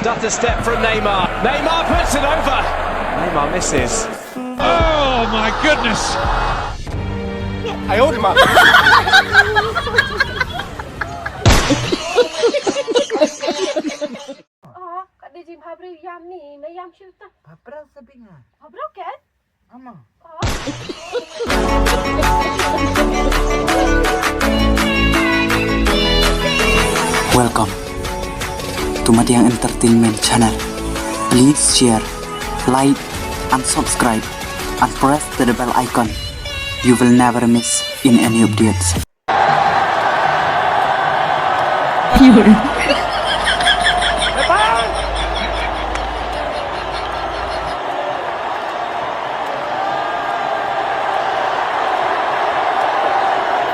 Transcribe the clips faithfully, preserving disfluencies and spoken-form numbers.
Stutter step from Neymar. Neymar puts it over. Neymar misses. Oh my goodness. I owed him up. Ah, ka dei jingbhabriew ïam ni, me ïam shuh ta. Bhabriew sa binga. Bhabriew kan? Ama. Welcome to Madiang Entertainment Channel. Please share, like, and subscribe, and press the bell icon. You will never miss in any updates.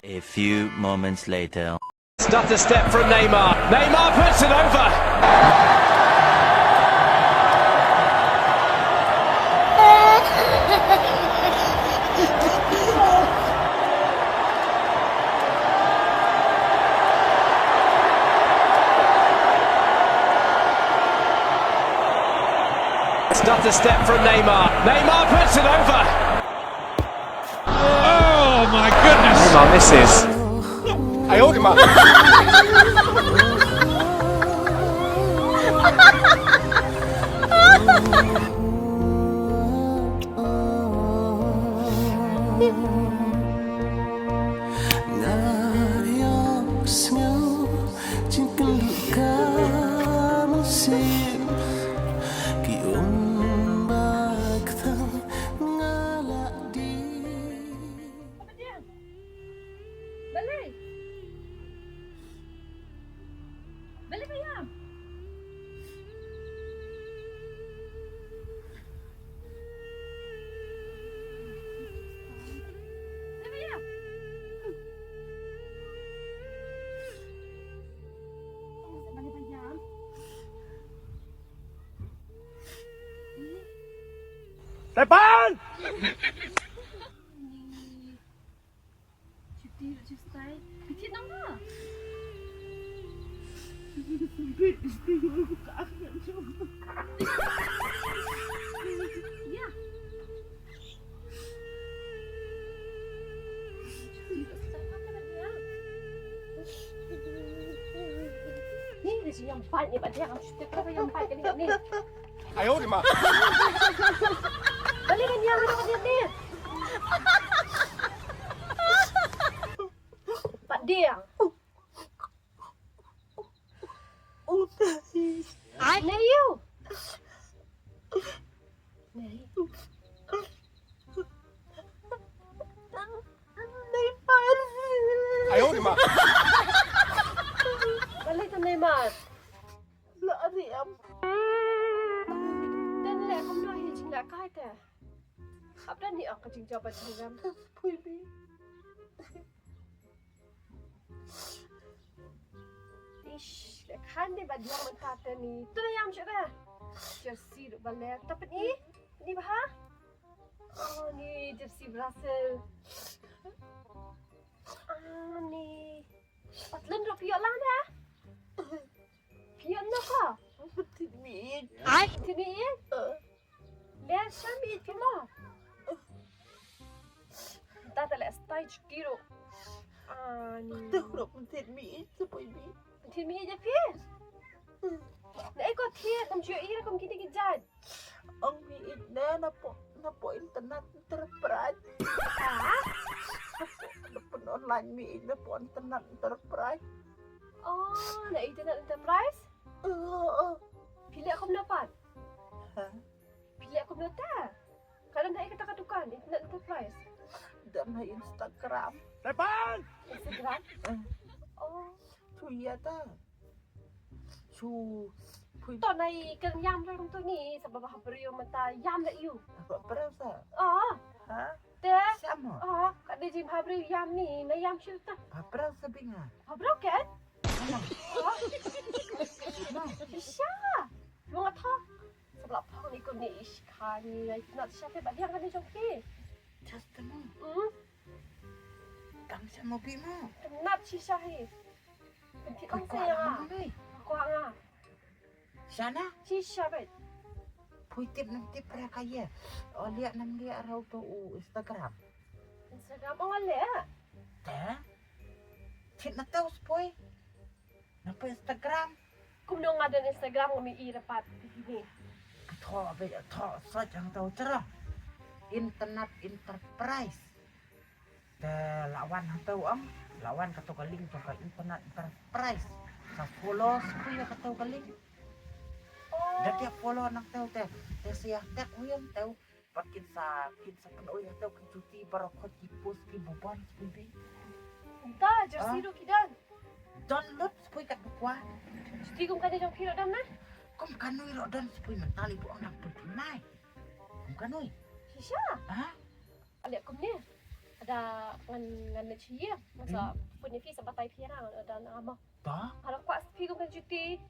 A few moments later. Stutter step from Neymar. Neymar puts it over. Stutter step from Neymar. Neymar puts it over. Oh my goodness. Neymar misses. I owed him up. Balei? Balei ba ïam? Balei ba ïam? Balei ba ïam? Stefan! Cuti, cuti style. Cuti nama? Ya. Cuti style apa dia? Ni, ni yang empat ni, empat yang cuti apa yang empat kali ni? Ayo, di ma. Balik kan yang ada ni. Pak Ding. Ai. Nei ïu. Nei. Neymar. Ayo, di ma. Balik tu Neymar. La riam. Dan leh kumno hi jingïalehkai te. Hap dan hi ong ka jingjop ba jingrem. Pui bi. Ish, leh khan dei ba diang mynta te ni. Tu la ïam shuh te. Jersey ruh ba leh. Ta pyni. Pyni bha. Oh, ni jersey Brazil. Ah, ni. Patlen ruh phi ïoh lang de. Phi ïoh noh ko. Phi ïoh noh. Ai, phi ïoh noh. Leh sha miet ki mo. Ta ta leh style chuti ruh. Ani. Te ruh pynthit miet te poi bi. Pynthit miet ïa phi. Naei ko thied, ngam ju ïohi ruh kum kine ki jait. Ong miet ne na po, na po internet enterprise. Ha? Na po online miet na po internet enterprise. Oh, na internet enterprise? Oh, oh. Phi leh kumno pat? Ha? Phi leh kumno te? Ka don ha kata ka dukan, Internet Enterprise? Don ha Instagram. Tepan! Instagram? Eh. Oh. Shu ïa ta. Shu phui. To nai kren ïam re kumto ni, sa ba bha briew mynta ïam re ïu. Ba briew sa? Oh. Ha? Te? Sama. Oh, ka dei jingbha briew ïam ni, nai ïam shu ta. Ba briew sa binga. Ba briew ken? Ano? Oh. Ano? Shisha. Mo nga tho. Sa ba la phong ni ko ni ish kha ni, ai nat sha te ba diang kane jong phi. Just mo. Hmm? Tang sha mo bi mo. Nat shisha hi. Pynthit ong sa ïa nga. Ko nga. Shana? Shisha bet. Pui tip nam tip re ka ye. O liak nam liak rau to u Instagram. Instagram ong liak. Te? Tip na tau spui. Na pa Instagram. Kumno nga don Instagram ngam i rapat di ni. Tho be tho search ang tau chara. Internet Enterprise. Te lawan hatu ang, lawan katu ka link jong ka Internet Enterprise. Sa follow spui katu ka link. Oh. Dah dia follow nang tau te. Te sia tek huyan tau. Pat kin sa, kin sa pynoi hatu ki juti baroh khot ki post ki bubon spui bi. Enta jersey do ki don. Don lut spui kat bukwa. Juti kum kane jong ki ro don na? Kum kane ro don spui mentali bu ang nang pun mai. Kum kane. Shisha. Ha? Ada kum ni. Ada ngan ngan le chia. Masa pun ni fi sa batai phi na ada na ma. Ta? Ada kwa spui kum kan juti.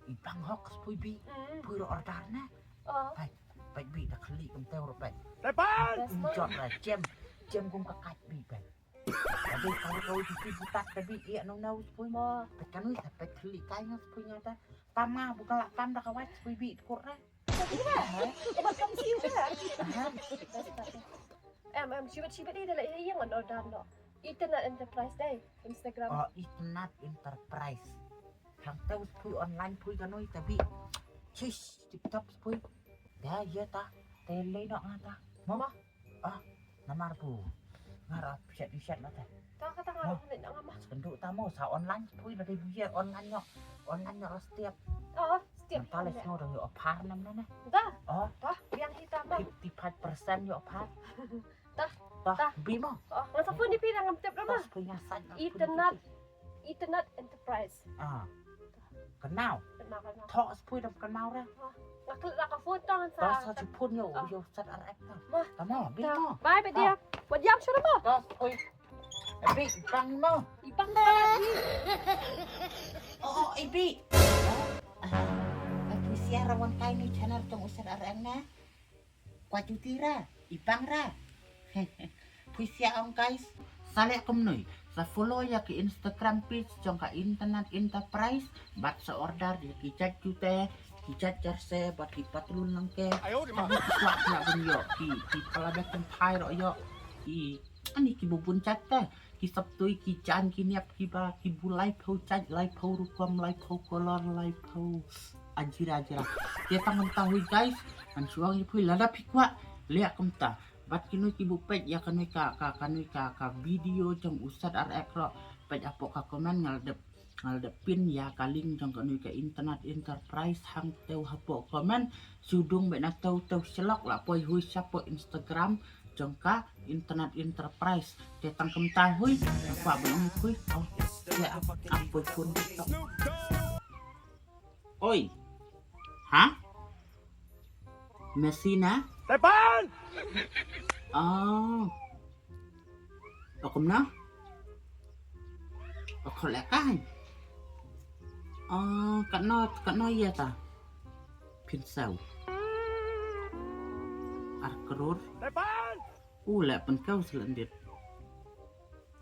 Ibang hok spui bi. Pui ro order na. Oh. Pai, pai bi dah kali kum teu ro pai. Tepan. Jot ra jem, jem kum ka kaj bi pai. Tapi kalau kau juti butat tapi ia nong nau spui. Mo. Pai kanu sa pai kali kai nong spui nyata. Tama buka lak tam dah kawat spui bi kur ra. Iya. Obat kamu sih udah. Em em shibit shibit ni dah lah yang order no. Internet Enterprise dai Instagram. Oh, Internet Enterprise. Hang tau spui online pui kanoi tabi. Chish, tip top spui. Dah ya ta. Tele nok ngata. Mo. Ah, namar pu. Ngarap siat siat mata. Ta kata ngarap ni nak ngama. Sekendu tamu sa online spui dari buya online nok. Online nok setiap. Oh, setiap. Talis ngau dong yo opar nam nana. Dah. Oh. Dah, yang kita mau. Fifty five percent yo opar. Tah. Tah. Bi mo. Oh, ngan sa phone di phi ngam tip nama. Internet. Internet Enterprise. Ah. Kenau. Kenau kenau. Thok spui dam kenau ra. Nga klik la ka phone tong sa. Tah sa phone yo yo sat ar ek ta. Tamo bi mo. Bye bye dia. Wat yang sura mo. Tah spui. Bi bang mo. Ibang mo. Oh, ibi. Aku siar rawan kai ni channel tong usat ar ek na. Kwa juti ra, ibang ra. Pui sia ong guys. Sa leh kumnoi, sa follow ya ki Instagram page jong ka Internet Enterprise, bad sa order ya ki jait jute, ki jait jersey, bad ki patlun langke. Ayo di ma. Ki kwak ya bun yo, ki ki pala da kin thai ro yo. Ki ani ki bubun jait te. Ki saptui ki jan ki niap ki ba ki bu lai phew jait lai phew rukom lai phew kolor lai phew ajira ajira. Te tang mynta hui guys, ngan shu ong ïa phi lada phi kwah leh kumta. Bad kino ki bu peit ïa kano ka ka kano ka ka video jong u Sat R X ro peit hapoh ka comment ngal dep ngal dep pin ïa ka link jong kano ka Internet Enterprise hangtei hapoh comment. Shu dung beit na tei tei shlok la poi hui shapoh Instagram jong ka Internet Enterprise. Te tang kumta hui, nampak belum hui. Oh, ya, apa pun. Oi. Ha? Messi na? Tepan! Oh. Okum na? Okol ekan. Oh, katno, katno ya ta? Pynsaw. Ar kror. Tepan! U leh pynkaw selandit.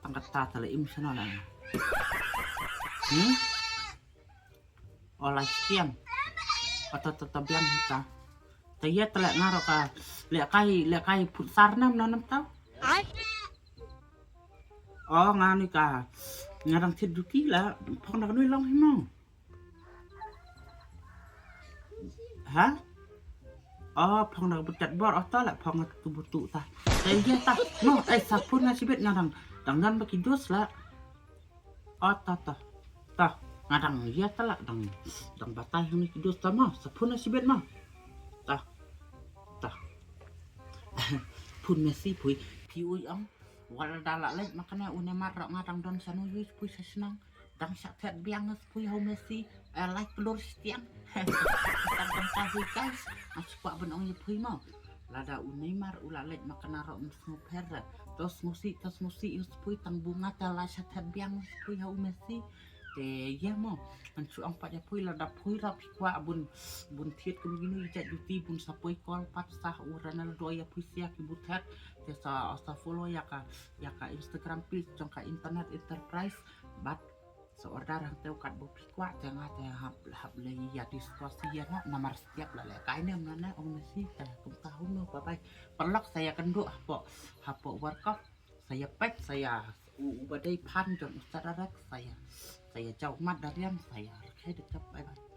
Tang kata ta leh im sana la. Hmm? Ola stiam. Ata ta ta biang ta. Ta ya ta leh ngaro ka leh kai leh kai put sar nam nam ta. Ai. Oh ngani ka. Ngarang thit duki la. Phong da nui long himo. Ha? Oh, phong na butat bor, oh, ta la phong tu butu ta. Ta ïa ta. No, eh, sapun na sibit ngadang. Dang dan baki dos la. Oh, ta, ta. Ta, ngadang ïa ta la dang. Dang batai ni ki dos ta ma. Sapun na sibit ma. Ta. Ta. Pun Messi pui. Phi ui ong. Wat la da la leit ma kane u Neymar rok nga dang don sanu yu pui sa shnong. Dang sha thet biang ngas pui hau Messi. Eh, lai klur stiang. Tang tang ta hui guys. Nga shu kwah ban ong ïa pui mo. Lada u Neymar u la leit ma kane rok ngas ngu pher. Tos ngusi, tos ngusi yu pui tang bunga ta la sha thet biang ngas pui hau Messi. Te ïa mo, ngan shu ong pat ïa pui lada pui ra phi kwah bun, bun thied kum ginu ïa jait juti bun sa poi kol pat sah u Ronaldo ïa pui sia ki bu thied. Te sa, sa follow ïa ka, ïa ka Instagram page jong ka Internet Enterprise. Bad Sa order hangta u kat ba phi kwah, te nga te hap, hap leh ïa discuss ïa na, namar step la leh kai ne mna na, ong na si te kumta. Huno, bye bye. Paralok, sa ïa kynduh hapoh, hapoh Warkop. Sa ïa peit, sa ïa u, uba dei phan jong u Sadrarak, sa ïa, sa ïa jaw mat da riam, sa ïa rakhai da jop. Bye bye.